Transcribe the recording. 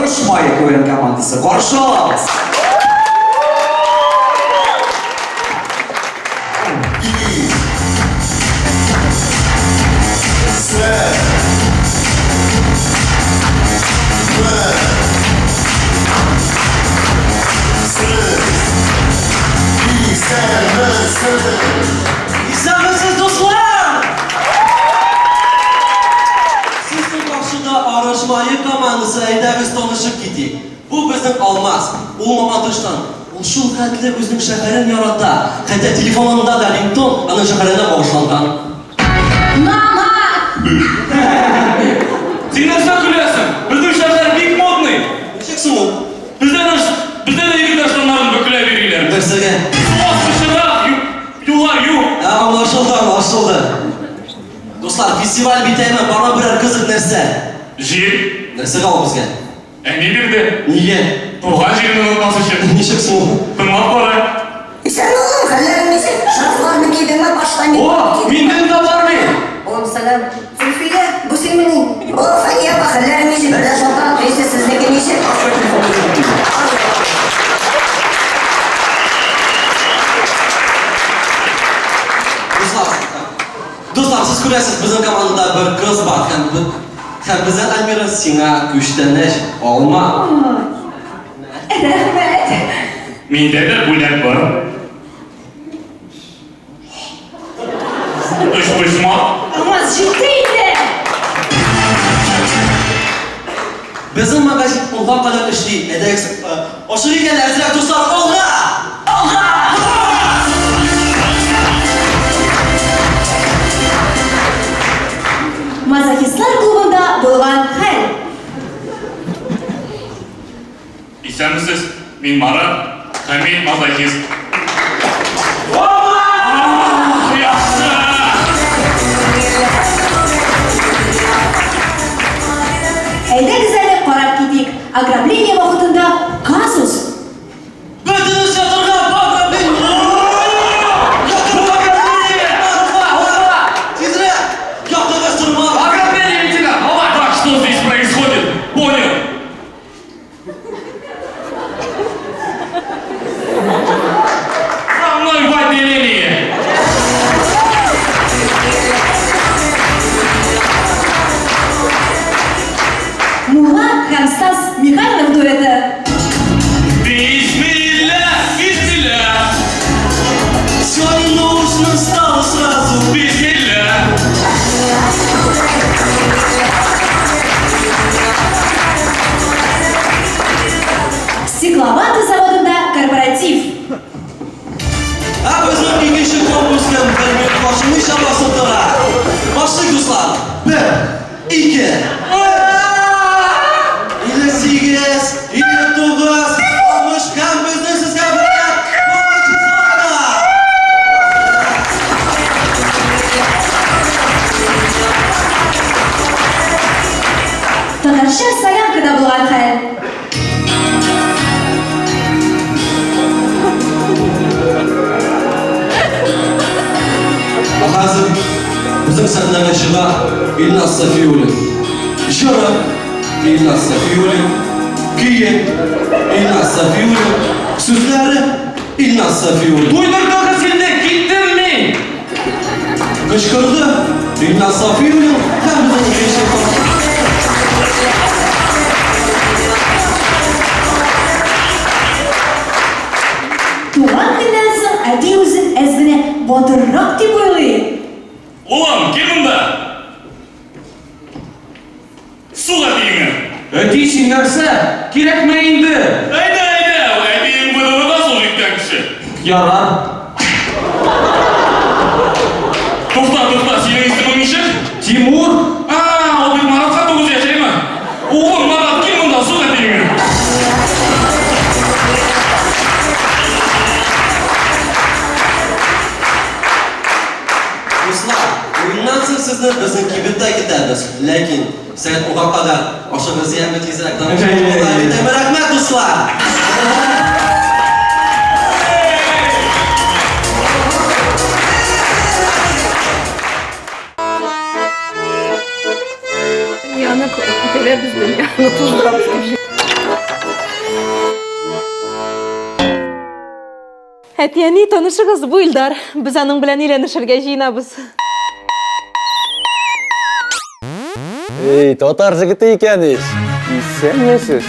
Арыш мае КВН командасы. Каршы алабыз! Исәнмесез, дуслар! Сезнең каршыда Арыш мае командасы, әйдәгез танышып китик. Бу безнең Алмаз, ул Мамадыштан. Ул шул хәтле үзенең шәһәрен ярата, хәтта телефонында да рингтон аның шәһәренә багышланган. Мама! Син нәрсә көләсең? Безнең шәһәр бик модный. Ничек соң ул? Бездә дә бездә дә егетләр штаннарын бөкләп йөриләр. Нәрсәгә? Су пычрак, юллар юк. Ә, аңлашылды, аңлашылды. Дуслар, фестиваль бит әйме, бармы берәр кызык нәрсә? Җир. Нәрсәгә ул безгә? Әни бирде. Нигә? Туган җирне онытмас өчен. Ничек соң ул? Тыңлап кара. Исәнме, улым, хәлләрең ничек? Шарфларны кидеңме, башта ни? О, миннән дә бар бит. Улым, сәлам. Зөлфия, бу синмени? О, Фәния апа, хәлләрең ничек? Бер дә шалтыратмыйсыз, сезнеке ничек? Дуслар, дуслар, сез күрәсез, безнең командада бер кыз бар һәм һәм безнең Альмира сиңа күчтәнәч алма. Рәхмәт. Миндә дә бүләк бар. Өчпочмак. Алмаз, җитте инде! Безнең магазин унга кадәр эшли. Әйдәгез, ашыгыйк әле әзрәк, дуслар, алга! Алга! Мазохистлар клубында булган хәл. Исәнмесез, мин Марат, һәм мин мазохист. Яхшы! Әйдәгез әле карап китик. Ограбление вакытында казус. Бөтенесе ятырга, ограбление! Ятырга! Алга! Тизрәк! Яктыгыз тормак! Ограбление, лейтенант! Так, что здесь происходит? Понял. За мной в отделение! Мулла һәм Стас Михайлов дуэты. Бисмилля, бисмилля, Все не нужно стало сразу. Бисмилля. Стекловата заводында корпоратив. Ә безнең икенче конкурс һәм бер минут башыныча басып тора. Башлыйк, дуслар. Бер, ике, 58, 59, 60 һәм безнең сезгә бүләк Бабачизота! Татарча солянкада булган хәл. Ә хәзер безнең сәхнәгә чыга Илназ Сафиуллин. Җыры Илназ Сафиуллин, көе Илназ Сафиуллин, сүзләре Илназ Сафиуллин. Туйдырдыгыз инде, киттем мин! Кычкырды Илназ Сафиуллин һәм безнең икенче Туган көннән соң әти үзен әз генә батыррак дип уйлый. Улым, кил монда! Сук әтиеңә! Әти, син нәрсә? Кирәкме инде? Әйдә, әйдә, әтиең ВДВда сул җиткән кеше. Ярар. Тукта, тукта, синең исемең ничек? Тимур. А, ул бит Маратка 9 яшь, әйме? Улым, Марат, кил монда, сук әтиеңә. Дуслар, уеннан соң сезне безнең кибеттә көтәбез. Ләкин сәгать унга кадәр ашыгыз, яме, тизрәк. Рәхмәт, дуслар! Дөньяны күтәрәбез, дөньяны туздырабыз дип. Әти-әни, танышыгыз, бу Илдар. Без аның белән өйләнешергә җыенабыз. Эй, татар җегете икән ич. Исәнмесез.